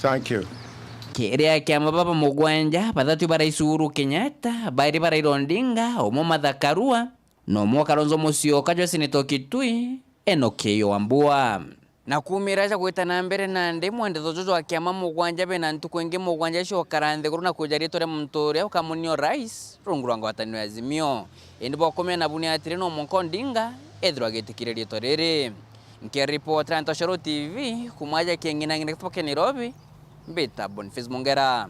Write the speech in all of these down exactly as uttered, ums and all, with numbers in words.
Thank you. Kiria kiama baba mugwanja, bathatu ba Rais Uhuru Kenyatta, bairi ba Raila Odinga, umwe Martha Karua, na umwe Kalonzo Musyoka, Joyce Nitokitui, Enoki Wambua. Na kuumira ja gwita na mbere nandi, mwendetho juju jwa kiama mugwanja bena ntuku ingi mugwanja cia ukara nthiguru na kuja ritwa ria muntu uria ukamunio rais rungu rwa ngwataniro ya Azimio. Indi bwa kumena bu ni atiri no mwanka Odinga ethirwa agitikiria ritwa riri. Nkiripotera Ntoshoro T V, kuma aja Kieng'inang'ina gituba kia Nairobi, mbita Boniface Mongera.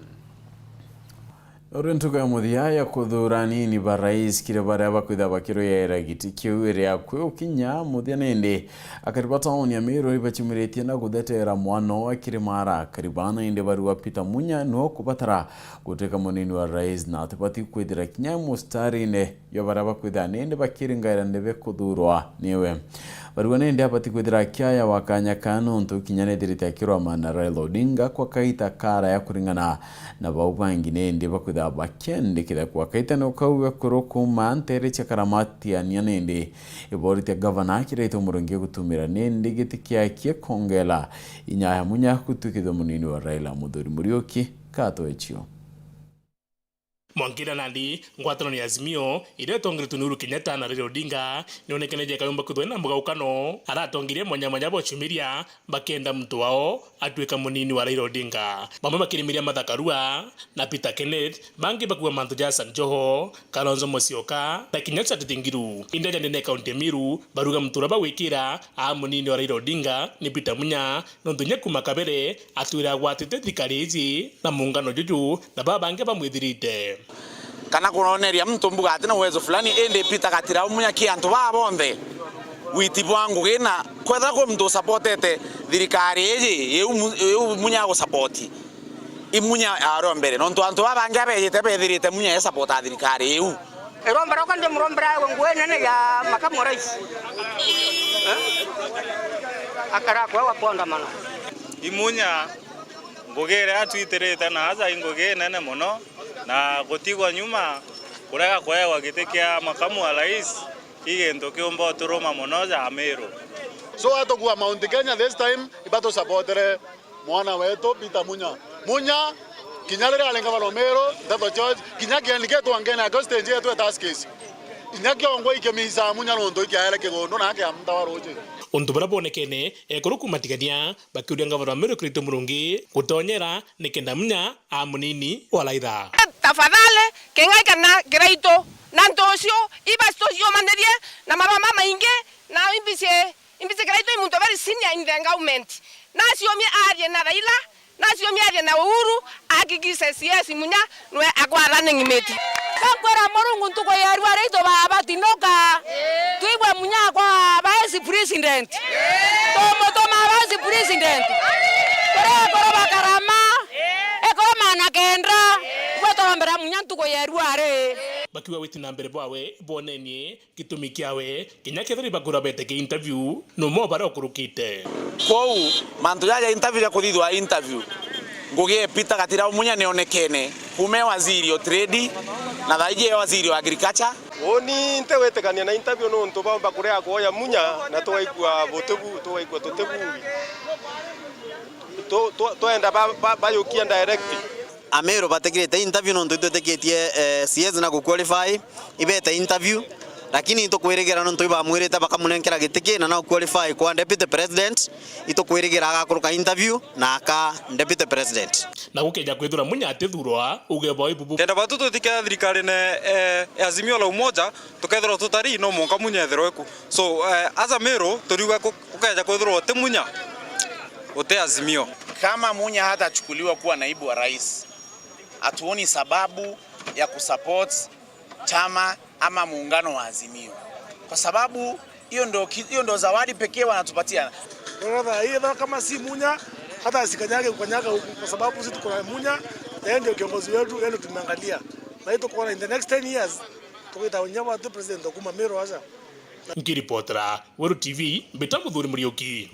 Uri ntuku ya muthia ya kuthuura anini ba rais kiri baria bakwitha bakirwiaira giti kiu iri akui ukinya muthia nindi akari ba tauni ya Meru ibacumiritie na guthetera mwana wa kirima arakari bana indi barua Peter Munya niwe ukubatara gutwika munini wa rais na atibati kwithira kinya mustarine jwa baria bakwitha nindi bakiringaira ndebe kuthuurwa niwe. Barua nindi abati kwithira akiaya wa kanya kaa nontu kinya nithirite akirwama na Raila Odinga kwa kaita karaya kuringana na bau bangi nindi bakwitha bakiandikira kwa kaita no kau gakuru kuuma ntere cia Karamatiania nindi iboritie gavana Kiraitu Murungi gutumira nindi giti kiakie kongela inya ya Munya gutwikithwa munini wa Raila Muthuri Muriuki kato ecio. Mwankira nandi, ngwataniro ya Azimio, iria itongeretwe ni Uhuru Kenyatta na Raila Odinga, nionekeneje kayumba kwithwa na mugaukano, aratongeria mwanya mwanya bwa ciumiria, bakenda muntu wao atwika munini wa Raila Odinga. Bamwe bakirimiria Martha Karua na Peter Kenneth, bangi bakuga mantu ja Hassan Joho, Kalonzo Musyoka, na kinya Charity Ngilu. Indi aja ndene ya kaunti ya Meru, baruga muntu uria bagwikira aa munini wa Raila Odinga ni Peter Munya, nontu kinya kuuma kabere atwire agwatite thirikari iji na muungano juju na baba bangi bamwithirite. Kana kuroneria muntu mbuga ati na uwezo fulani, indi Peter Gatira Munya ki antu baa bonthe witi bwa ngugi na kwethira kwi muntu usapotete thirikari iji, iu mu-, iu Munya agusapoti. I Munya ario mbere, nontu antu baa bangi abejite bethirite Munya esapota thirikari iu. Irombera uka ndimurombera ewe ngugi nene ya makamu wa rais. Eh? Akara kwewa kuandamana. I Munya, ngugi iria atwitirite na aja i ngugi inene mono, na gutigwa nyuma, kurega kwewa giti kia makamu wa rais, i gintu kiumba uturuma mono ja Meru. So atukua Mount Kenya this time, ibatusapotere mwana wetu Peter Munya. Munya, kinya riria arenga baromero, Nteto George, kinya kieni getu angene akio stage yetu ya Tuskys. Inya kiongwa ikimiisaa Munya nontu ikiaere kigundu na akiamta wa ruji. Untu buria bwonekene, ekuru kuuma Tigania bakiuria ngavana wa Meru Kiraitu Murungi gutonyera nikenda Munya aa munini wa Raila. Tafadhali, King'ai kana Kiraitu, na ntu ucio, iba tuciumanirie na marua mamaingi na imbici Imbici Kiraitu i muntu very senior in the government. Naciumie arie na Raila, naciumie arie na Uhuru, ahakikishe C S Munya nwe akwa running mate. Kakwira Murungu ntuku ya rua ritu baba tinuka. Twigwe Munya kwa vice president. Tumutuma vice president. Kuri ekuru ba Karama, ekuru mana kenda, gwe turombera Munya ntuku ya rua ri. Bakiuga witi na mbere bwawe bwonenie gitumi kiawe, kinya kethira ibakura bete ki interview, no mo baria ukurukite. Kwou, mantu jaja interview ja kuthithwa interview, ngugi e Peter Gatira Munya nionekene, kuuma e waziri o trade, na thaiji e waziri o agriculture. Uni ntigwitikania na interview nontu baumba kurea kuoya Munya, na tugaikua butibu, tugaikua tutibu. Tu-, tu-, twenda ba-, ba-, bayukia direct. Ameru batikirite interview nontu itwitikitie, eh, C S na guqualify, ibete interview, lakini itukwirigira nontu ibamwirite bakamunenkera giti ki na na qualify kwa deputy president, itukwirigira agakuruka interview na aka deputy president. Na gukeja kwithirwa Munya atithurwa, uge bwa ibubu. Tenda batu twitike thirikarine, eh, ya Azimio la Umoja, tukethirwa tutari, no mwanka Munya ethirwe ku. So, eh, as Ameru, turiuga ku-, kukeja kwithirwa uti Munya, uti Azimio. Kama Munya hatachukuliwa kuwa naibu wa rais, hatuoni sababu ya kusupport chama ama muungano wa Azimio. Kwa sababu hiyo ndo ki-, hiyo ndo zawadi pekee wanatupatia. Brother, hii ethwa kama si Munya, hata asikanyage kukanyaga huku, kwa sababu sisi tuko na Munya, yeye ndio kiongozi wetu, yeye ndio tumeangalia. Na hii tuko na in the next ten years, tukita unya watu president wa kuma Meru aja. Nkiripotera Weru T V, mbita Muthuri Muriuki.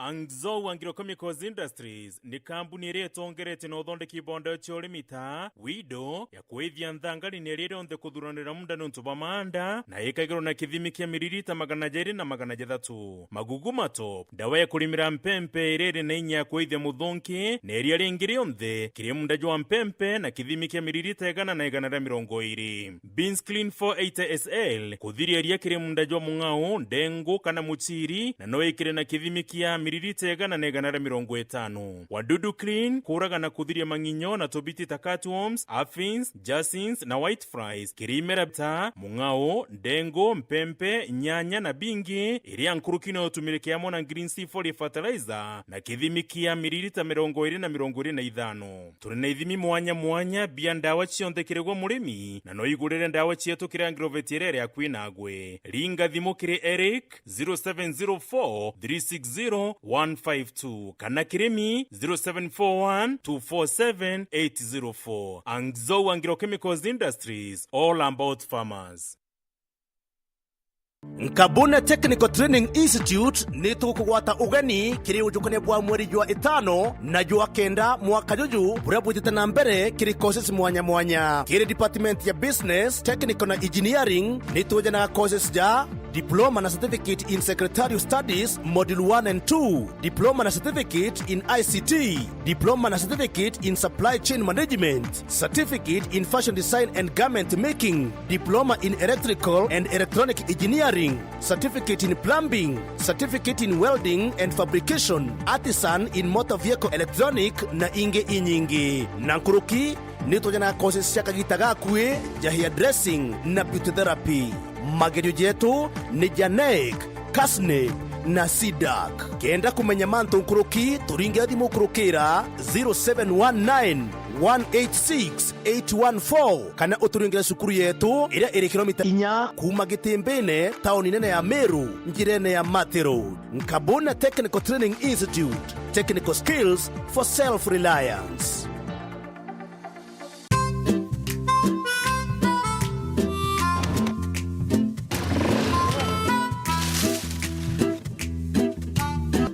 Hangzhou Agrochemicals Industries ni kambuni iria itongeretie na uthondeki bwa ndawa cia urimi ta Wido ya kwithia nthangari na iria rionthe kuthuranira munda niuntu bwa maanda, na ikagirwa na kithimi kia miririta magana jairi na magana jathatu. Magugu Matop, ndawa ya kurimira mpempe iria iri na inya ya kwithia muthunki na iria ringi rionthe kiri munda jwa mpempe na kithimi kia miririta igana na igana ria mirongo iiri. Beans Clean four eighty S L, kuthiria iria kiri munda jwa mung'ao, ndengu kana muchiri, na no ikire na kithimi kia miririta igana na igana ria mirongo itano. Wadudu Clean, kuraga na kuthiria mang'inyo na tubiti ta cutworms, aphids, jacinths na white flies, kiri imera ta mung'ao, ndengu, mpempe, nyanya na bingi, iria nkuruki no utumire kiamwe na Green C forty fertilizer, na kithimi kia miririta mirongo iiri na mirongo iiri na ithano. Turi na ithimi mwanya mwanya bia ndawa cionthe kiri gwe murimi, na no igurire ndawa cietu kiri Agrovet iria iri akui nagwe. Ringa thimu kiri Eric, zero seven zero four three six zero one five two, kana kiri mi, zero seven four one two four seven eight zero four. Hangzhou Agrochemicals Industries, all about farmers. Nkabune Technical Training Institute ni tukugwata ugeni kiri ujukania bwa mweri jwa itano na jwa kenda mwaka juju buria bwitite na mbere kiri courses mwanya mwanya. Kiri department ya Business, Technical na Engineering ni tujanaga courses ja Diploma na Certificate in Secretarial Studies, Module one and two, Diploma na Certificate in I C T, Diploma na Certificate in Supply Chain Management, Certificate in Fashion Design and Garment Making, Diploma in Electrical and Electronic Engineering, Certificate in Plumbing, Certificate in Welding and Fabrication, Artisan in Motor Vehicle Electronic, na ingi inyingi. Na nkuruki, ni tujanaga courses cia kagita gakui ja hairdressing na beauty therapy. Magerio jetu ni ja NEC, KASNEB na CDAC. Kenda kumenya mantu nkuruki, turingire thimu kurukira zero seven one nine one eight six eight one four, kana uturingire cukuru yetu iria iri kilomita inya kuma Gitimbine, tauni nene ya Meru, njirene ya Mathi Road. Nkabune Technical Training Institute, technical skills for self-reliance.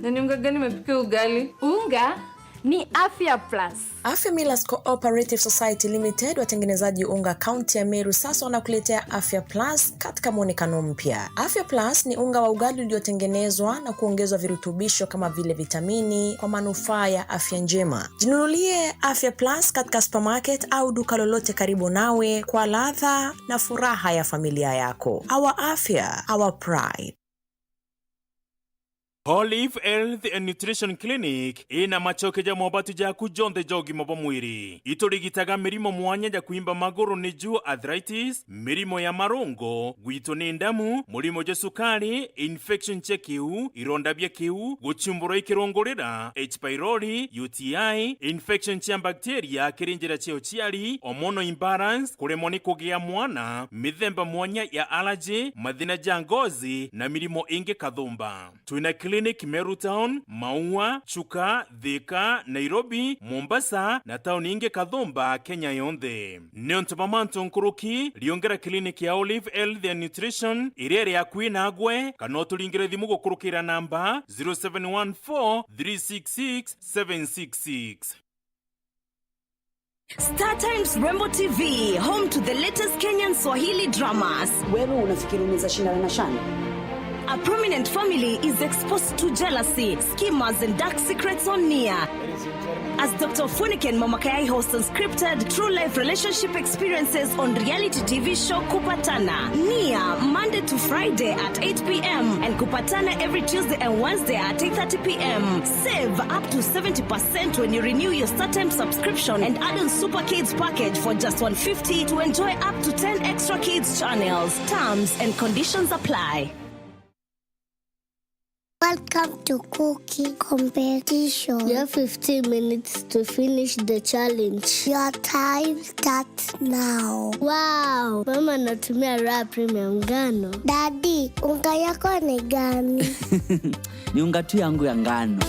Na ni unga gani imepika ugali? Unga ni Afya Plus. Afya Millers Cooperative Society Limited, watengenezaji unga kaunti ya Meru, sasa wanakuletea Afya Plus katika mwonekano mpya. Afya Plus ni unga wa ugali uliotengenezwa na kuongezwa virutubisho kama vile vitamini kwa manufaa ya afya njema. Jinunulie Afya Plus katika supermarket au duka lolote karibu nawe kwa ladha na furaha ya familia yako. Our afya, our pride. Olive Health and Nutrition Clinic ina macoke ja mobatu jaku jonthe ja ugima bwa mwiri. Iturigitaga mirimo mwanya ja kuimba maguru, niju arthritis, mirimo ya marungo, gwitwo ni ndamu, murimo jwa cukari, infection cia kiu, ironda bia kiu, guchumburwa i kirungurira, H pylori, U T I, infection cia bacteria kiri njira cia uciari, hormonal imbalance, kuremwa ni kugia mwana, mithemba mwanya ya allergy, mathina ja ngozi, na mirimo ingi kathumba. Twina clinic Meru Town, Maua, Chuka, Thika, Nairobi, Mombasa, na tauni ingi kathumba Kenya yonthe. Niuntu bwa mantu nkuruki, riungera clinic ya Olive Health and Nutrition iria iri akui nagwe, kana uturingire thimu gukurukira namba zero seven one four three six six seven six six. Star Times Rembo T V, home to the latest Kenyan Swahili dramas. Wewe unafikiri unaweza shindana na Shani? A prominent family is exposed to jealousy, schemers, and dark secrets on Nia. As Doctor Funike and Mama Kayai host unscripted true life relationship experiences on reality T V show Kupatana. Nia, Monday to Friday at eight p m and Kupatana every Tuesday and Wednesday at eight thirty p m. Save up to seventy percent when you renew your StarTimes subscription and add on Super Kids package for just one fifty to enjoy up to ten extra kids channels. Terms and conditions apply. Welcome to cooking competition. You have fifteen minutes to finish the challenge. Your time starts now. Wow, mama anatumia Raha Premium ngano. Daddy, unga yako ni gani? Ni unga tu yangu ya ngano.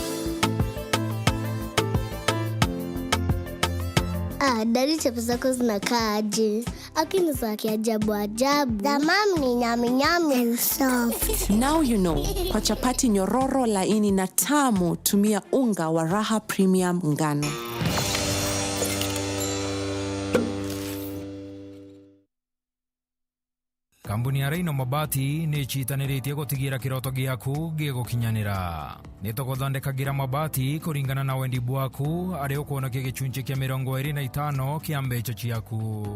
Adadi, chapati zako zinakaa aje? Lakini za kiajabu ajabu. The mom ni nyami nyami and soft. Now you know, kwa chapati nyororo, laini na tamu, tumia unga wa Raha Premium ngano. Kambuni ya Rhino Mabati ni icitaniritie gutigira kiroto giaku gigukinyanira. Ni tuguthondekagira mabati kuringana na wendi bwaku, aria ukwonokia gicunci kia mirongo iri na itano kia mbeca ciaku.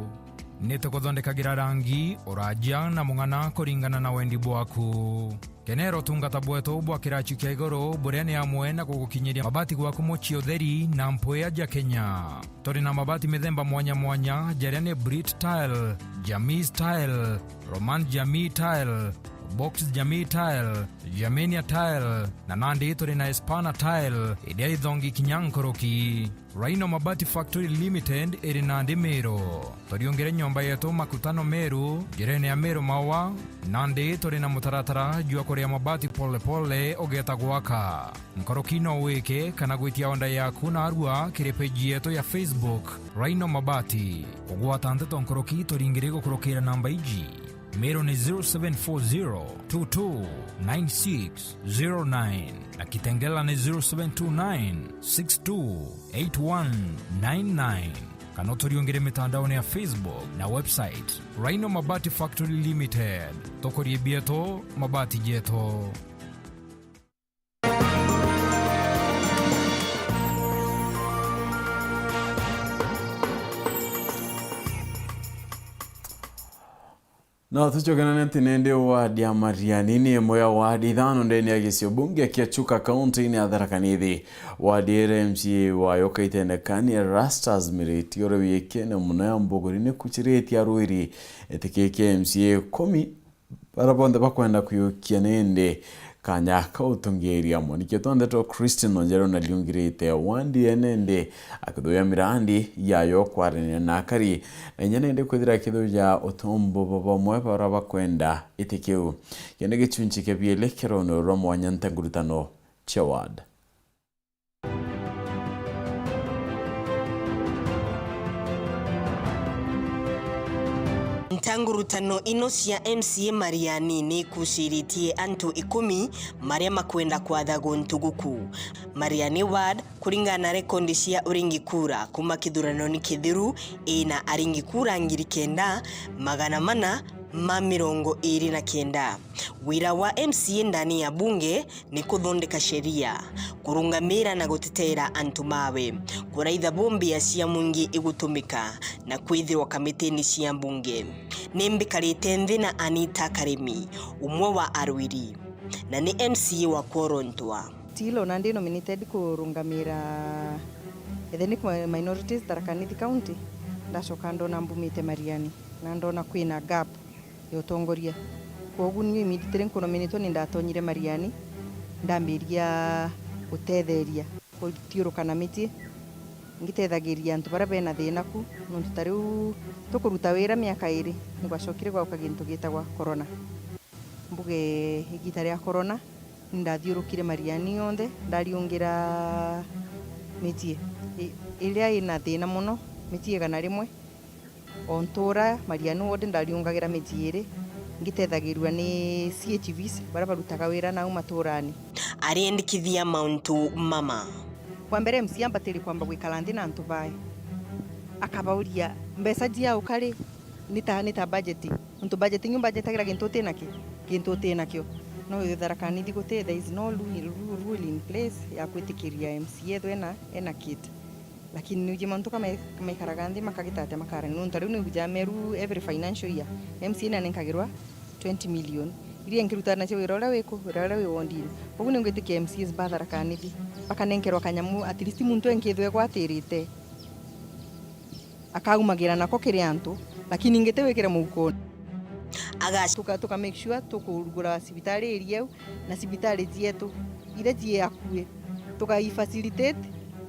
Ni tuguthondekagira rangi, uraja na mung'ana kuringana na wendi bwaku. Kenera utungata bwetu bwa kiraci kia iguru, buria ni amwe na gugukinyiria mabati gwaku mucii utheri na mpwia ja Kenya. Turi na mabati mithemba mwanya mwanya, jaria ni Brit Tile, Jamii Tile, Roman Jamii Tile, Box Jamii Tile, Germania Tile, na nandi turi na Espana Tile, iria ithongi kinya nkuruki. Rhino Mabati Factory Limited iri nandi Meru. Turiungire nyomba yetu Makutano Meru, njirene ya Meru Maua, nandi turi na mutaratara jwa kuria mabati pole pole ugeeta gwaka. Nkuruki no wike kana gwitia onda yaku narua kiri page yetu ya Facebook, Rhino Mabati. Kugwata nteto nkuruki turingire gukurukira namba iji. Meru ni zero seven four zero two two nine six zero nine na Kitengela ni zero seven two nine six two eight one nine nine. Kana uturiungire mitandaone ya Facebook na website, Rhino Mabati Factory Limited. Tukurie bietu, mabati jetu. No tucokenane nti nindi wadi ya Mariani ni imwe ya wadi ithano ndene ya gicio bunge kia Chuka kaunti-ini ya Tharaka Nithi. Wadi iria M C A wayo kaitene kani Erastus Miriti uria wikene muno ya mbuguri ni kuciritie arwiri itikikia M C A ikumi baria bonthe bakwenda kwiukia nindi kanya ka utongeria. Mwaniki twa ndeto Christine Onjero nariungirite wandi ene ndi akithuja mirandi yayo kwarania na akari, na inya nindi kwithira akithuja utombo bwa bamwe baria bakwenda iti kiu. Kende gicunci kia bieli kia rwano rwa mwanya ntengurutano cia ward. Ntangurutano ino cia M C A Mariani ni ikuciritie antu ikumi maria makwenda kwatha guntu guku. Mariani Ward, kuringana na rekondi cia uringi kura kuma kithuranoni kithiru, ina aringi kura ngiri kenda, magana mana ma mirongo iri na kenda. Wira wa M C A ndani ya bunge ni kuthondeka sheria, kurungamira na guteteera antu mawe, kuraitha bu mbia cia mwingi igutumika, na kwithirwa kamitini cia mbunge. Ni mbikarite nthi na Anita Karimi, umwe wa arwiri, na ni M C A wa Kworontwa. Tilo, na ndi nominated kurungamira ethnic mi-, minorities Tharaka Nithi County. Ndacoka ndona mbumite Mariani, na ndona kwina gap ya utongoria. Kwogu niu immediately nkunominitwe ni ndatonyire Mariani, ndambiria gutetheria guthiuruka na mitie, ngitethagiria antu baria bena thina ku, nontu ta riu tukuruta wira miaka iri, ni gwacokire gwauka gintu gitagwa corona. Mbuge igita ria corona, ni ndathiurukire Mariani yonthe, ndariungira mitie i-, iria ina thina mono, mitie igana rimwe. O ntura Mariani ward ndariungagira mitie iri, ngitethagirua ni C H Vs baria barutaga wira nau maturani. Ariendikithia mauntu mama. Bwa mbere, M C A ambatiri kwamba gwikara nthi na antu bae, akabauria, mbeca ciauka ri? Ni ta, ni ta budgeting. Nontu budgeting iu mbajetagira gintu uti naki, gintu uti nakio. No withire Tharaka Nithi guti, there is no rule, rule, rule in place ya gwitikiria M C A ethwe ena, ena kit. Lakini ni uji mantu kama, kamaikaraga nthi makagita atia makarania. Nontu riu ni uja Meru every financial year, M C A ni anenkagirwa twenty million. Iria nkiruta nacio wira uria wiku, wira uria wi wondini. Koguo ni ngwitikia M C As ba Tharaka Nithi bakanenkerwa kanyamu, at least muntu enkithwe egwatirite. Akaumagira nako kiri antu, lakini ingi ti wikire mukoni. Aga- Tuka, tuka make sure tukurugura cibitari iri au na cibitari cietu iria cii akui, tuka facilitate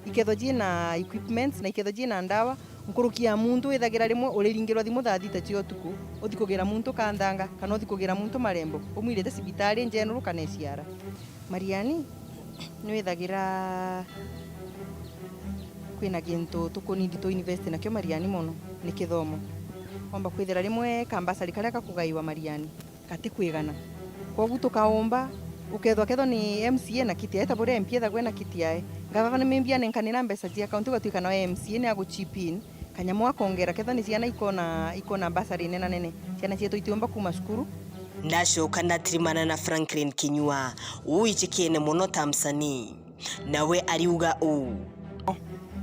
ikethwa cii na equipments na ikethwa cii na ndawa, nkuruki ya muntu withagira rimwe uriringirwa thimu thaa thita cia utuku, uthi kugira muntu kanthanga, kana uthi kugira muntu marembo, umwirite cibitari in general kana A C R. Mariani, ni withagira Kwina gintu tukunindi tu invest nakio Mariani mono, ni kithomo. Womba kwithira rimwe kambasari karia gakugaiwa Mariani gati kwigana. Kwogu tukaumba, ukethwa kethwa ni M C A na kiti yae, ta buria M P ethagwa ena kiti yae. Ngavana maybe anenkanira mbeca cia kaunti, ugatwika nawe M C A ni agu chip in, kanyamu akongera, kethwa ni ciana ikona, ikona bursary nene na nene, ciana cietu itiumba kuma cukuru. Ndacoka ndatirimana na Franklin Kinyua, uu icikiene mono ta msanii. Nawe ariuga uu.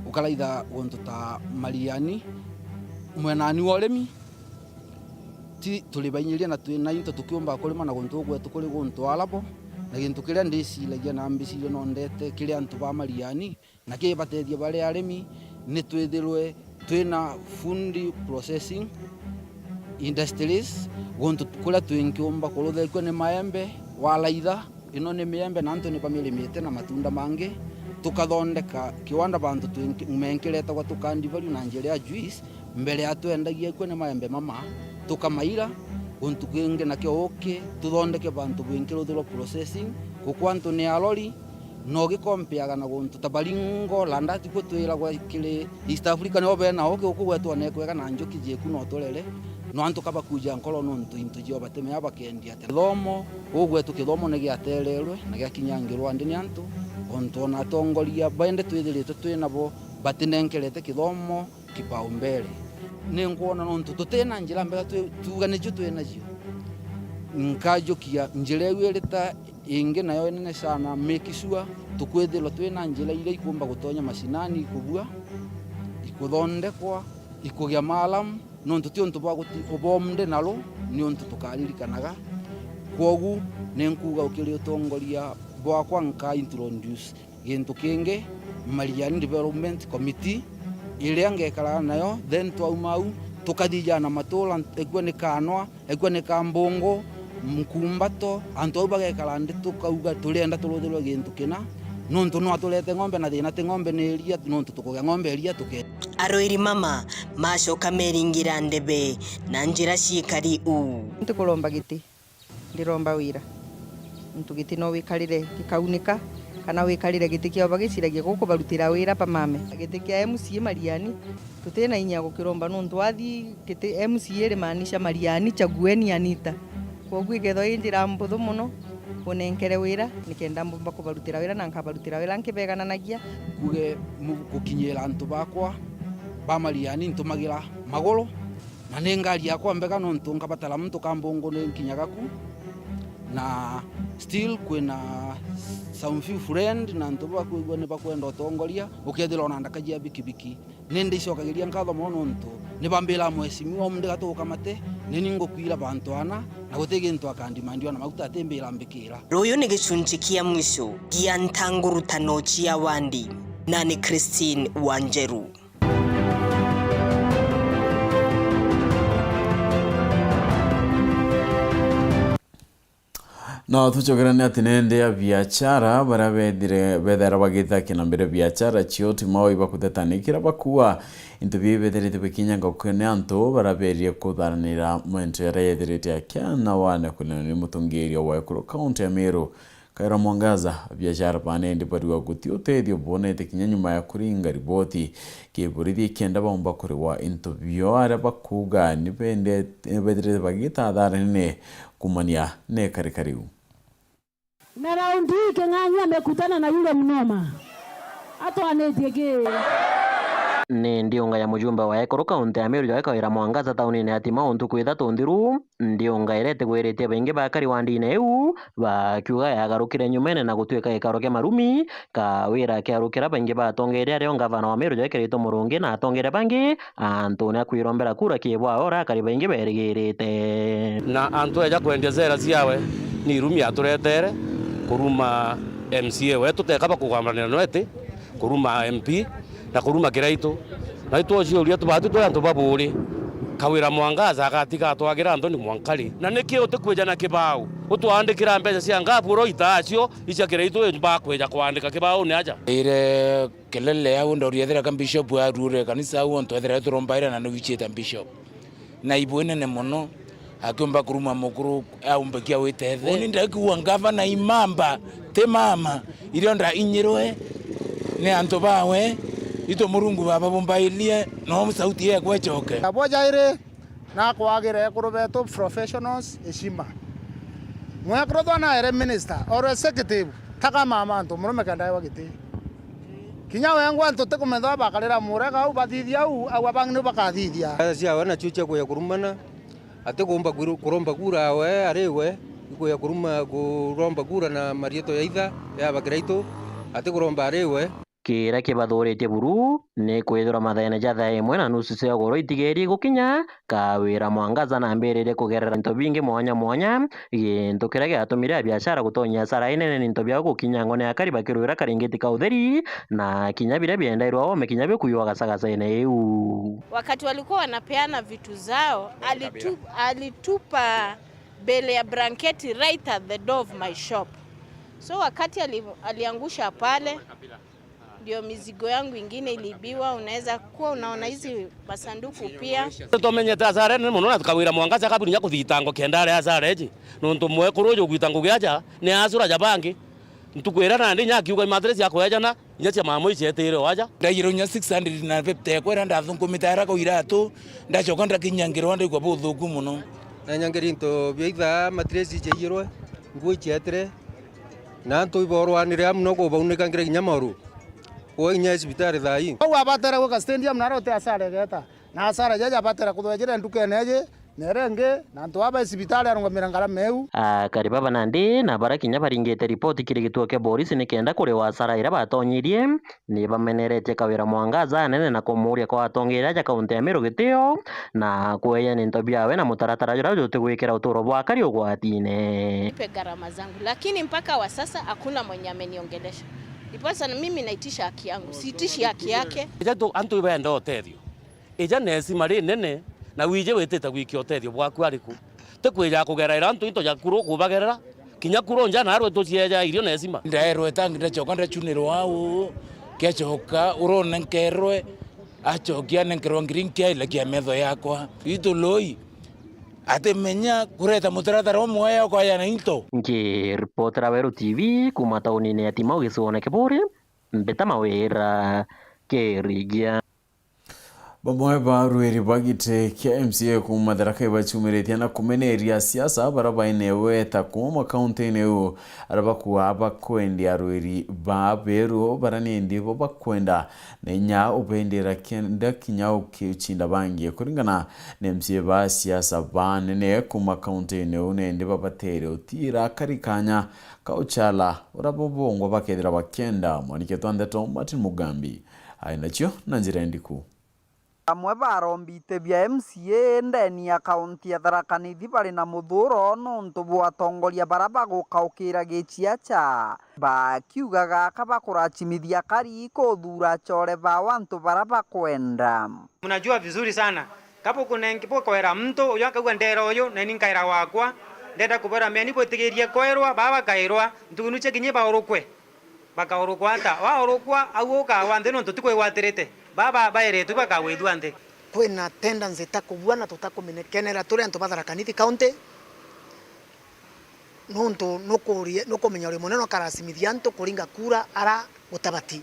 Ukaraitha guntu ta Mariani, mwenani wa urimi, ti turi bainyiria na twina into tukiumba kurima na guntu gugwetu kuri guntu arabo, na gintu kiria ndiciragia na mbiciria no ndete kiri antu ba Mariani, na kibatethia bari arimi, ni twithirwe twina food processing industries, guntu kuria twingiumba kuruthekua ni maembe, waraitha, ino ni miembe na antu ni bamirimite na matunda mangi, tukathondeka kiwanda bantu twingi, menkiretagwa tukandivaru na njira ya juice, mbere ya twendagia ikua ni maembe mama, tukamaira, guntu kwingi nakio uki, tuthondeke bantu bwingi ruthirwa processing, gukwa antu ni arori, no gikompeaga na guntu ta Baringo, Landati kwo twiragwa kiri East Africa nio bena uki, guku gwetu one kwega na njuki jieku no turere. No antu kabakuja nkoro nontu into jio batemea bakendia ati. Kithomo, guku gwetu kithomo ni giatererwe na giakinyangirwa ndi ni antu, ontu ona atongoria bende twithiritwe twi nabo batinenkerete kithomo kipaumbele. Ni nkwona nontu tutina njira mbega twi-, tuuga nicio twi nacio. Nkajukia njira iu iri ta ingi nayo inene sana, make sure tukwithirwa twina njira iria ikumba gutonya macinani ikubua, ikuthondekwa, ikugia maalamu, nontu ti untu bwa guti-, ubomde naru, ni untu tukaririkanaga. Kwogu ni nkuuga ukiri utongoria bwakwa nka introduce gintu kingi, Mariani Development Committee, iria ngekaraga nayo, then twauma au, tukathijana na matura, ekua ni Kanwa, ekua ni Kambungu, Nkumbato, antu au bagekara nthi tukauga, "Turienda turuthirwe gintu kina, nontu no aturete ng'ombe na thina ti ng'ombe ni iria, nontu tukugia ng'ombe iria tuke." Arwiri mama macoka meringira ndebe na njira ciikari uu. Ntikuromba giti. Ndiromba wira. Nontu giti no wikarire gikaunika, kana wikarire giti kiao bagiciragia gukubarutira wira bamame. Giti kia M C A Mariani, tutina inya gukiromba nontu wathi giti M C A irimaanisha Mariani, chagueni Anita. Kwogu ikethwa i njira mbuthu mono, unenkere wira, nikenda mbumba kubarutira wira na nkabarutira wira nkibegananagia. Kuge mu-, gukinyira antu bakwa ba Mariani ntumagira maguru, na ni ngari yakwa mbega nontu nkabatara muntu kambungu ni nkinyaga ku, na still kwina some few friend na antu bakwigua ni bakwenda utongoria, ukethira ona ndaka jia bikibiki. Ni ndicokagiria nkatho mono nontu ni bambira mheshimiwa umndiga tugukamate, ni ni ngukwira bantu ana, na guti gintu akandimandia ona maguta atimbira mbikira. Ruyu ni gicunci kia mwisho gia ntangurutano cia Wandi. Nani Christine Wanjeru. No tucokerane ati nende a biachara baria bethire, bethaira bagithakia na mbere biachara cio, ti mao ibakuthetanikira bakua into biu bethirite bikinyanga gukua ni antu baria berie kutharanira mwento yaria yethirite akia na wane kunenwa ni mutongeria wa ekuru kaunti ya Meru. Kawira Mwangaza, abiashara banendi bariuga guti utethio bonete kinya nyuma ya kuringa riboti kiborithi kenda baumba kuriwa into bio, aria bakuuga ni bende-, bethirite bagita athara nene kumania na ikarika riu. Na raundi hii King'ang'i amekutana na yule mnoma. Atwanitie ki? Ni ndiunga ya mujumbe wa ekuru kaunti ya Meru, Joe Kawira Mwangaza, taunine ya Timau ntuku ithatu nthiru. Ndiunga iria itigwiritie baingi bakari wa ndini iu, bakiuga yagarukire nyumene na gutuika gikaro kia marumi. Kawira akiarukira baingi ba atongeria ario ngavana wa Meru Joe Kiraitu Murungi na atongeria bangi, antu ni akwirombera kura kiibwao uria akari baingi berigirite. Na antu eja kwendia sera ciawe, ni irumi aturetere kuruma M C A wetu, teka bakugwambanira nwete kuruma M P na kuruma Kiraitu. Na itwociuria tubati twi antu baburi, Kawira Mwangaza agatiga atwagira Anthony Mwankari. Na niki utikwija na kibao utwandikira mbeca cia ngabu uroita acio icia Kiraitu bakwija kwandika kibauni aja? Ire kelele au ndori ethira ka bishop arure kanisa au ontu ethira turombaira na nugichita bishop. Na ibu inene mono, akiumba kuruma mukuru aumbe kia witethe. Uni ndakigua ngavana imamba, ti mama, irio ndainyirwe ni antu bawe, Itwe Murungu Baba bumbairie, no sauti yeekwa icoke. Abo jairi, na kwagire ekuru betu professionals heshima. Mwekuru thwa naere minister or executive, taka mama antu murume kenda ewa giti. Kinya wengwa antu tikumenya bakarira murega au bathithia au, au abangi ni bakathithia. Cia we nacio cia kuya kurumana, atikumba kuru-, kuromba kura we ari we, ikuya kuruma kuromba kura na marietwa ya itha ya bakiraitu, atikuromba ari we. Kiria kibathuritie buru ni kwithirwa mathaene ja thaa imwe na nusu cia ugoro itigerie gukinya, Kawira Mwangaza nambiririe kugerera into bingi mwanya mwanya, gintu kiria giatumire abiashara gutonyia asara inene ni into biao gukinyangwa ni akari bakirwira karingiti ka utheri, na kinya biria biendairwa oome kinya bikuiwa gacagacene iu. Wakati walikuwa wanapeana vitu zao, alitu-, alitupa bale ya blanketi right at the door of my shop. So wakati ali-, aliangusha pale, ndio mizigo yangu ingine iliibiwa. Unaweza kuwa unaona hizi masanduku pia. Tumenyete asara nene mono na Kawira Mwangaza kaburi nya kuthitangwa kenda ari asara iji. Nontu mwekuru uju gwita ngugi aja ni asura ja bangi. Ntuku iria nandi nya akiuga imatere cia kwejana, inya cia mama icetire o aja. Ndaigirwe inya six hundred na fifty ekwa iria ndathunkumite ara kau iratu, ndacoka ndakinya ngirwa ndaigua buthuku mono. Na nyangeri into bia ithaa, matiresi ichiaiyirwe, nguo ichietire, na antu iborwanire amu no kubaunika ngire kinya mauru. Kwa inya cibitari thaa ii. Au abatera gwika stadium na arote asara igeta. Na asara jaja abatera kuthwa jire ndukene iji, na iria ingi, na antu aba cibitari arungamira ngarama iu. Akari baba nandi na bara kinya baringite ripoti kiri gituo kia borisi nikenda kuriwa asara iria batonyirie, ni bameneretie Kawira Mwangaza anene na kumuuria kwa atongeria aja kaunti ya Meru gitio, na kweya ni into biawe na mutaratara juria jutigwikira uturo bwa akari ugwatine. Nipe gharama zangu, lakini mpaka wa sasa hakuna mwenye ameniongelesha. Ndiposa na mimi naitisha haki yangu, siitishi haki yake. Ija tu, antu ibenda utethio. Ija na heshima rinene, na wije witite gwikia utethio bwaku ari ku? Ti kwija kugeraira antu into ja kuru ukubagerera, kinya kuru nja narwe tucieja irio na heshima. Ndaerwe tangi ndacoka ndacunirwa au, kiacoka urone nkerwe, acokia nenkerwa ngiri nkiaile kia metho yakwa. Itu loi, atimenya kureta mutaratara umwe ya kwaya na into. Nkiripotera Weru T V kuma taunine ya Timau gicigoone Kiburi, Mbita Mawira, Kirigia. Bamwe ba arwiri ba giti kia M C A kuuma Tharaka ibacumiritie na kumeneria asiasa bara baine weta kuuma kauntiine iu, aria bakuaa bakwendia arwiri ba beru bara nindi bo bakwenda na inya ubendera kenda kinya ukicinda bangi. Kuringana na M C A ba asiasa banene kuuma kauntiine iu, nindi babatere utiira akari kanya ka uchala uria bo bongwa bakethira bakienda. Mwaniki wetu wa ndeto Martin Mugambi ai nacio na njira indiku. Bamwe ba arombi iti bia M C A ndeni ya kaunti ya Tharaka Nithi bari na muthuuro nontu bwa atongoria bara bagukaukira giciacha, bakiuga gaka bakuracimithia akari kuthuura achore bao antu bara bakwenda. Mnajua vizuri sana, kaba ukunenge-, bukwera muntu uyu akauga, "Ndera uyu, na ni nkaira wakwa, ndenda kubera meni bwitigirie kwerwa, baa bakairwa, ntugunu cia kinya baurukwe." Bakaurukwa ata? Waurukwa, au ukawa nthi nontu tikwigwatirite. Baa ba-, baeretwe bakagwithua nthi. Kwina tendency ta kubua na tutakuminekenera turi antu ba Tharaka Nithi County, nontu nukurie-, nukumenya uri munene ukarasimithia antu kuringa kura ara gutabati.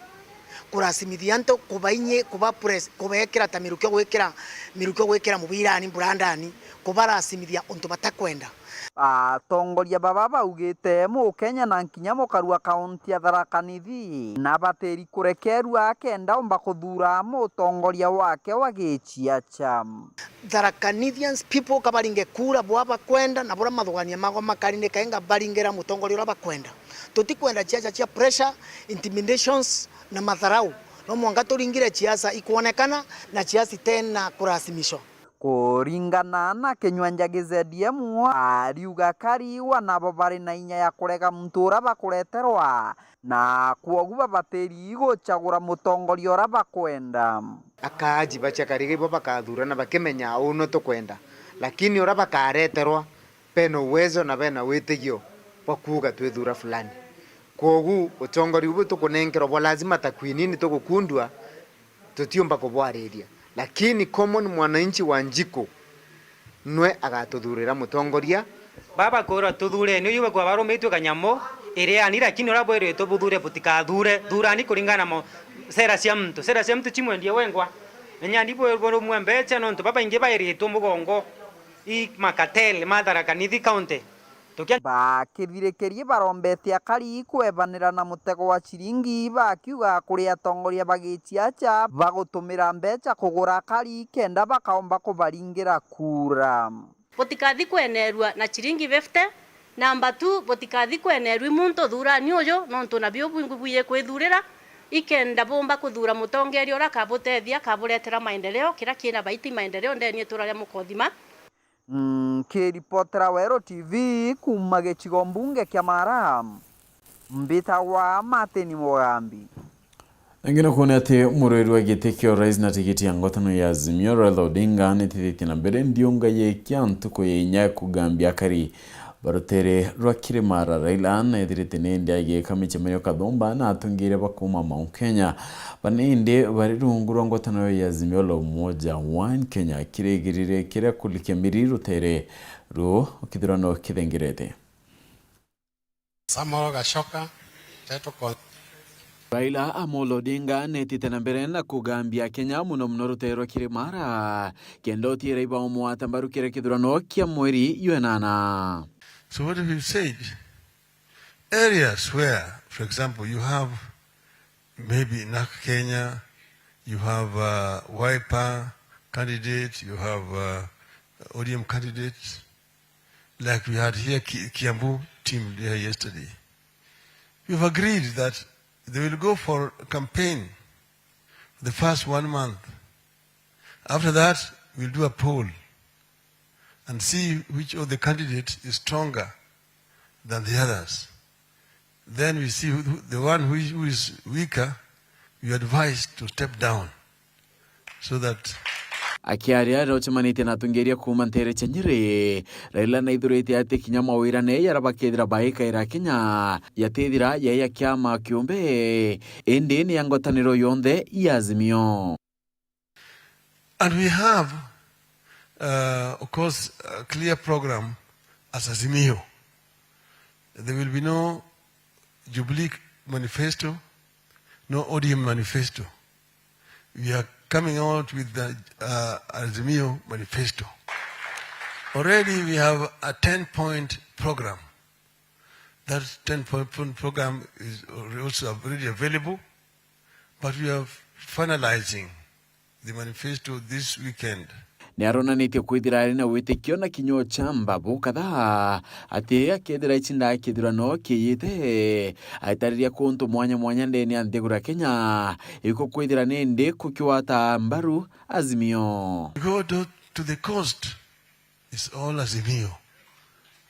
Kurasimithia antu, kubainyi-, kuba press, kubekira ta mirukio gwikira, mirukio gwikira mubirani, burandani, kubarasimithia untu batakwenda. Atongoria baba baugite Mukenya na nkinya mukaru wa kaunti ya Tharaka Nithi na batiri kurekerua kenda umba kuthuura mutongoria wake wa giciacha. Tharaka Nithians people kabaringe kura bwa bakwenda na bura mathugania mago makari ni kainga baringera mutongoria ura bakwenda. Tutikwenda ciaca cia pressure, intimidations na matharau. No mwanka turingire ciaca ikwonekana na ciaca itena kurasimishwa. Kuringana na Kinyua Njagi Z M, ariuga kariwa nabo bari na inya ya kurega muntu ura bakureterwa, na kwogu babatiri gucagura mutongoria ura bakwenda. Akaaji bacia Kariga ibo bakathurana bakimenya uu nu tukwenda, lakini ura bakareterwa bena uwezo na bena witigio bwa kuuga twithura fulani. Kwogu utongoria ubu tukunenkerwa bwa lazima ta kwinini tugukundua, tutiumba kubwariria, lakini common mwananchi wa Njiku nwe agatuthurira mutongoria. Baba kwirwa tuthureni, uyu bakwa barumitue kanyamu iriani, lakini uria bwiritwe buthure butikathure, thurani kuringana na mo-, Sera cia muntu, sera cia muntu cimwendie wengwa. Menya ndi bwe-, bwe-, bwe mbecha nontu babaingi bairitwe mugongo i makatele ma Tharaka Nithi County. Tukia- Bakithirikirie barombete akari kwebanira na mutego wa ciringi, bakiuga kuri atongoria bagiciaca bagutumira mbecha kugura akari kenda bakaomba kubaringira kura. Butikathi kwenerua na ciringi fifty. Number two, butikathi kwenerua i muntu thurani uju, nontu nabio bwingi bwiye kwithurira, ikenda bumba kuthura mutongeria uria akabutethia, akaburetera maendeleo, kiria kina baiti maendeleo ndeni itura ria Mukothima. Nkiripotera Weru T V kuuma gicigo mbunge kia Mara, mbitagwa Martin Mugambi. Ingi ni kuona ati murwiri wa giti kia urais na tigiti ya ngwatano ya Azimio, Raila Odinga, nitithitie na mbere ndiunga ya kia ntuku ya inya kugambia akari ba rutere rwa Kirimara. Raila nethirite nindi agiika micemanio kathumba na atongeria ba kuuma Mount Kenya. Banindi bari rungu rwa ngwatano ya Azimio la Umoja One Kenya kirigirire kiria kulikia miri rutere ruu kithurano kithengerete. Samuel Gachoka, Teto Kon- Raila Amolo Odinga netite na mbere na kugambia Kenya, muno muno rutere rwa Kirimara, kenda utiira ibaumwata mbaru kiri kithurano kia mweri jwa enana. So what have you said? Areas where, for example, you have maybe NARC Kenya, you have, uh, Wiper candidate, you have, uh, O D M candidate, like we had here Ki-, Kiambu team there yesterday. We've agreed that they will go for campaign the first one month. After that, we'll do a poll and see which of the candidates is stronger than the others. Then we see who, who, the one who is, who is weaker, you advise to step down so that. Akiaria riria ucemanitie na atongeria kuuma ntere cia Nyeri, Raila naithurite ati kinya mawirane jaria bakethira baikaira Kenya jatithira jai ya kiama kiumbe, indi ni ya ngwataniro yonthe ya Azimio. And we have, uh, of course, a clear program as Azimio. There will be no Jubilee manifesto, no O D M manifesto. We are coming out with the, uh, Azimio manifesto. Already we have a ten-point program. That ten-point pro-, program is also already available, but we are finalizing the manifesto this weekend. Ni aronanitie kwithira ari na witikio na kinya uchamba bukatha ati akethira icinda kithurano kiyite, aitariria kuntu mwanya mwanya ndene ya nthiguru ya Kenya, iko kwithira nindi kukiwata mbaru Azimio. Go to, to the coast. It's all Azimio.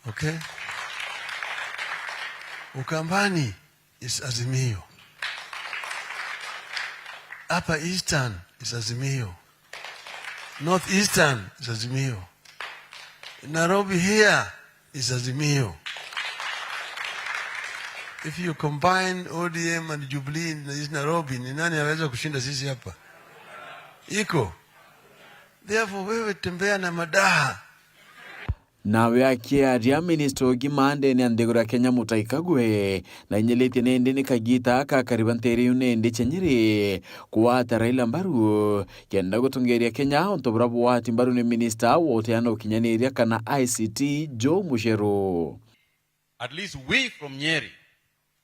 Okay? Ukambani is Azimio. Upper Eastern is Azimio. North Eastern is Azimio. Nairobi here is Azimio. If you combine O D M and Jubilee in East Nairobi, ni nani anaweza kushinda sisi hapa? Iko. Therefore, wewe tembea na madaha. Nawe akiaria, minista ugima ndene ya nthiguru ya Kenya Mutahi Kagwe, na inyilitie nindi ni kagita ka kariba ntere iu nindi cia Nyeri kuwata Raila mbaru, kenda gutongeria Kenya untu buria buwati mbaru ni minista wa uteana ukinyaniria kana I C T Joe Mucheru. At least we from Nyeri,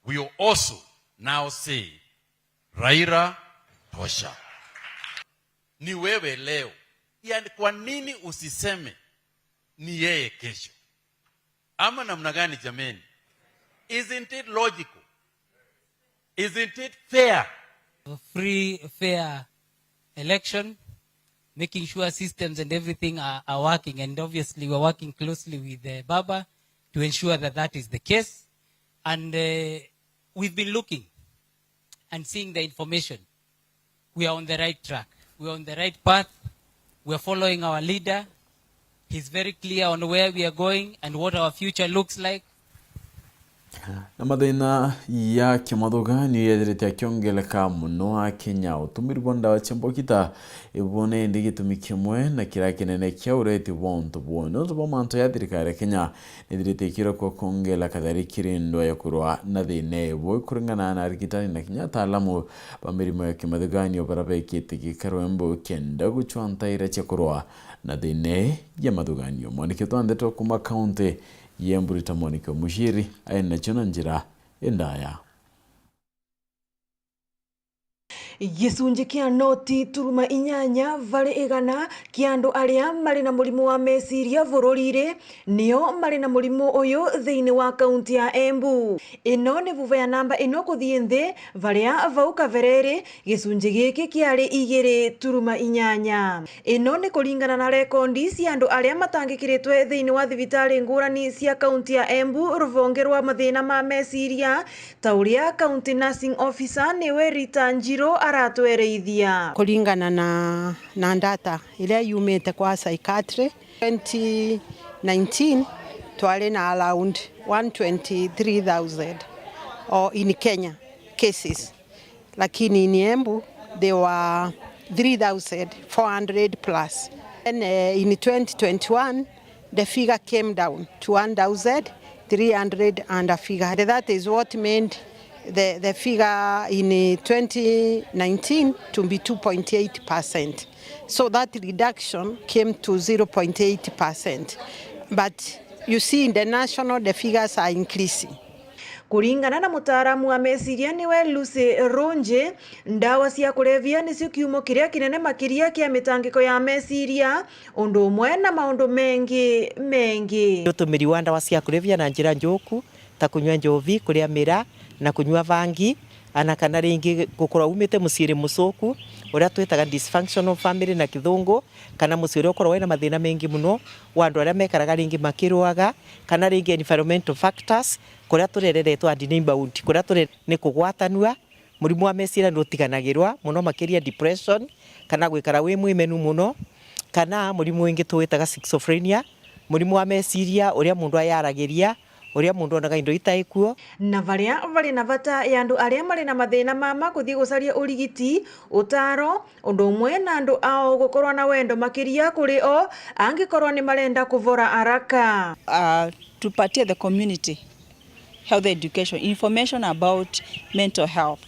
we will also now say, Raila tosha. Ni wewe leo. Yani, kwa nini usiseme ni yeye kesho? Ama namna gani jameni? Isn't it logical? Isn't it fair? A free, fair election, making sure systems and everything are, are working. And obviously, we're working closely with, uh, Baba to ensure that that is the case. And, uh, we've been looking and seeing the information. We are on the right track. We are on the right path. We are following our leader. He's very clear on where we are going and what our future looks like. Na mathina ya kimathuganio yethirite akiongeleka mono Akenya. Utumiri bwa ndawa cia mbokita ibu ni indi gitumi kimwe na kiria kinene kia ureti bwa untu buu. Nontu bwa mantu ya thirikari ya Kenya nithirite ikirekwa kuongela kathari kiri ndwa ya kurwa na thina ibu, kuringana na arigitani na kinya ataalamu ba mirimo ya kimathuganio baria bekite gikaro Embu kenda gucwa ntaira cia kurwa na thina ya mathuganio. Mwandiki wetu wa ndeto kuma kaunti ya Embu Rita Mwaniki wa Muciri aina nacio na njira indaya. Gicunji kia noti turuma inyanya vari igana kia andu aria mari na murimu wa meciria bururire nio mari na murimu uyu thiini wa kaunti ya Embu. Ino ni vuva ya namba ino kuthii nthi, varia vau kavereri gicunji giki kiari igiri turuma inyanya. Ino ni kuringana na rekondi cia andu aria matangikiritwe thiini wa thibitari ngurani cia kaunti ya Embu, ruvonge rwa mathina ma meciria, ta uria County Nursing Officer niwe Rita Njiro aratwereithia. Kuringana na, na data iria yumite kwa psychiatry, twenty nineteen twari na around one twenty-three thousand or in Kenya cases. Lakini in Embu, they were three thousand four hundred plus. Then, eh, in twenty twenty-one, the figure came down to one thousand three hundred and a figure. That is what made the, the figure in twenty nineteen to be two point eight percent. So that reduction came to zero point eight percent. But you see, in the national, the figures are increasing. Kuringana na mutaaramu wa meciria niwe Lucy Runji, ndawa cia kulevya nicio kiumo kiria kinene makiria kia mitangiko ya meciria, undu umwe na maundu mengi mengi. Utumiri wa ndawa cia kulevya na njira njuku, ta kunyua njovi, kuria miraa, na kunyua bangi, ana kana ringi gukorwa umite muciiri mucuku, uria twitaga dysfunctional family na kithungu, kana mucii uria ukoragwa wina mathina mengi muno wa andu aria mekaraga ringi makirwaga, kana ringi environmental factors, kuria turereretwe and neighborhood, kuria turi ni kugwatanua. Murimu wa meciria ni utiganagirwa muno, makiria depression, kana gwikara wi mwimenu muno, kana murimu wingi tuwitaga schizophrenia, murimu wa meciria uria mundu ayaragiria, uria mundu onaga indo itai kuo. Na varia vari na vata ya andu aria mari na mathina mama kuthii gucaria urigiti, utaro, undu umwe na andu ao gukorwa na wendo makiria kuri o, angikorwa ni marenda kuvora araka. Uh, tupatie the community health education, information about mental health.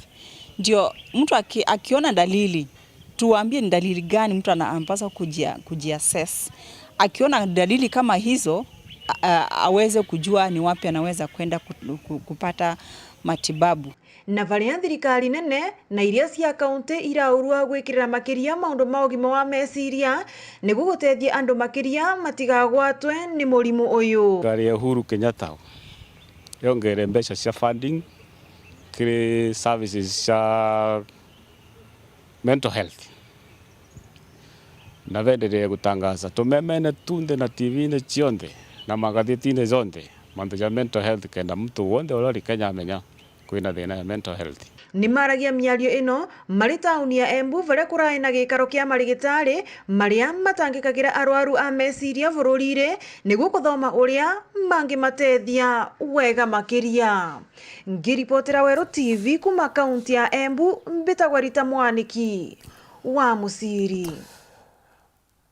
Ndio mtu aki-, akiona dalili, tuambie ni dalili gani mtu ana-, anapaswa kujia-, kujiassess. Akiona dalili kama hizo, a-, a-, aweze kujua ni wapi anaweza kwenda ku-, ku-, kupata matibabu. Na varia thirikari nene na iria cia kaunti iraurua gwikirira makiria maundu ma ugima wa meciria, niguo gutethia andu makiria matigagwatwe ni murimu uyu. Thirikari ya Uhuru Kenyatta yongere mbeca cia funding kiri services cia mental health, na benderee gutangaza tumemene tunthe na T V-ini cionthe na magathitine jonthe mantu ja mental health, kenda muntu wonthe uria uri Kenya amenya kwina thina ya mental health. Ni maragia miario ino mari tauni ya Embu, varia kurai na gikaro kia marigitari maria matangikagira arwaru a meciria bururire, niguo kuthoma uria mangimatethia wega makiria. Ngiripotera Weru T V kuma kaunti ya Embu, mbitagwa Rita Mwaniki wa Muciri.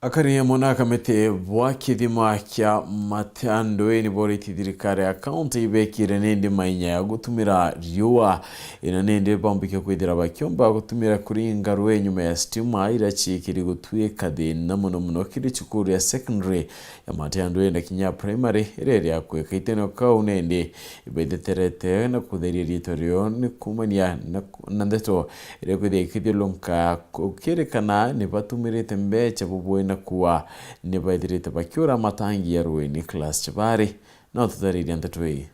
Akari amwe na akamiti bwa kithima kia Matiandui ni boriti thirikari ya kaunti ibekire nindi mainya ya gutumira riua, ina nindi bambikia kwithira bakiomba gutumira kuringa rui nyuma ya stima ira ciikiri gutuika thina muno muno kiri cukuru ya secondary ya Matiandui na kinya primary iria iri akui. Kaitene kau nindi ibetheterete na kutheria riitwa rio ni kumania na, na ndeto iria kwithia ikithiurunka ukirikana ni batumirite mbecha bubui na kuwa ni baithirite bakiura matangi ya rui. Nicholas Chibari no tutariria ndeto ii.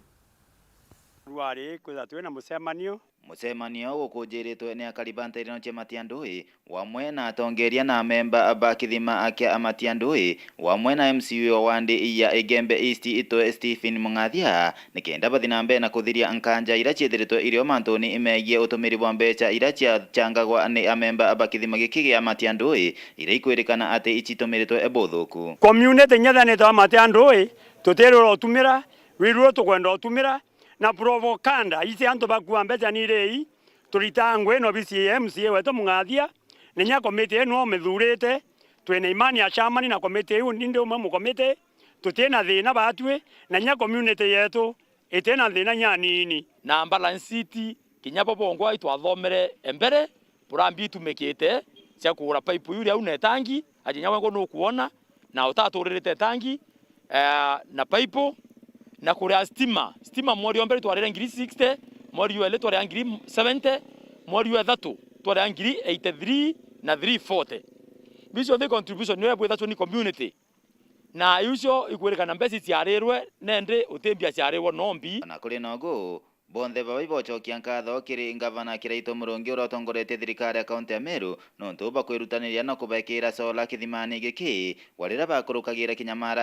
Rwari kwithirwa twina mucemanio. Mucemanio gukunjiritwe ni akari ba ntereno cia Matiandui, wamwe na atongeria na amemba ba kithima kia Matiandui, wamwe na M C A wa wandi ya Igembe East itwe Stephen Mung'athia, nikenda bathi na mbere na kuthiria nkanja ira ciithiritwe irio mantuni megie utumiri bwa mbecha ira ciachangagwa ni amemba ba kithima giki gia Matiandui, ira ikwirikana ati icitumiritwe buthuku. Community ing'ethanite wa Matiandui, tutirura utumira, rwiru ruru tukwenda utumira, Na propaganda ici antu bakua mbeca ni rii, turitaa ngui na obisi ya M C A wetu Mung'athia, na inya komiti ino umithurite, twina imani ya chairman na komiti iu, ni ndi umwe mukomiti, tutina thina batwi, na inya community yetu itina thina inya anini. Na balance sheet, kinya bo bongwa itwathomere mbere, burambi itumikite cia kugura pipe iu riu na itangi, aja inya wengwa nukwona, na utaturirite itangi, eh, na pipe, na kuria stima. Stima mweri wa mbere twarire ngiri sixty, mweri wa eli twarire ngiri seventy, mweri wa ithatu twarire ngiri eighty-three na three forty. Bicio nthi contribution niyo ebwithacwa ni community. Na icio ikwirikana mbeca ciarirwe, nendi utimbia ciarirwe nombi. Na kuri nogu, bonthe baba ibocokia nkatho kiri Ngavana Kiraitu Murungi uria utongoretie thirikari ya kaunti ya Meru nontu bwa kwirutaniria na kubekira sola kithimani giki, gwa riria bakurukagira kinya mara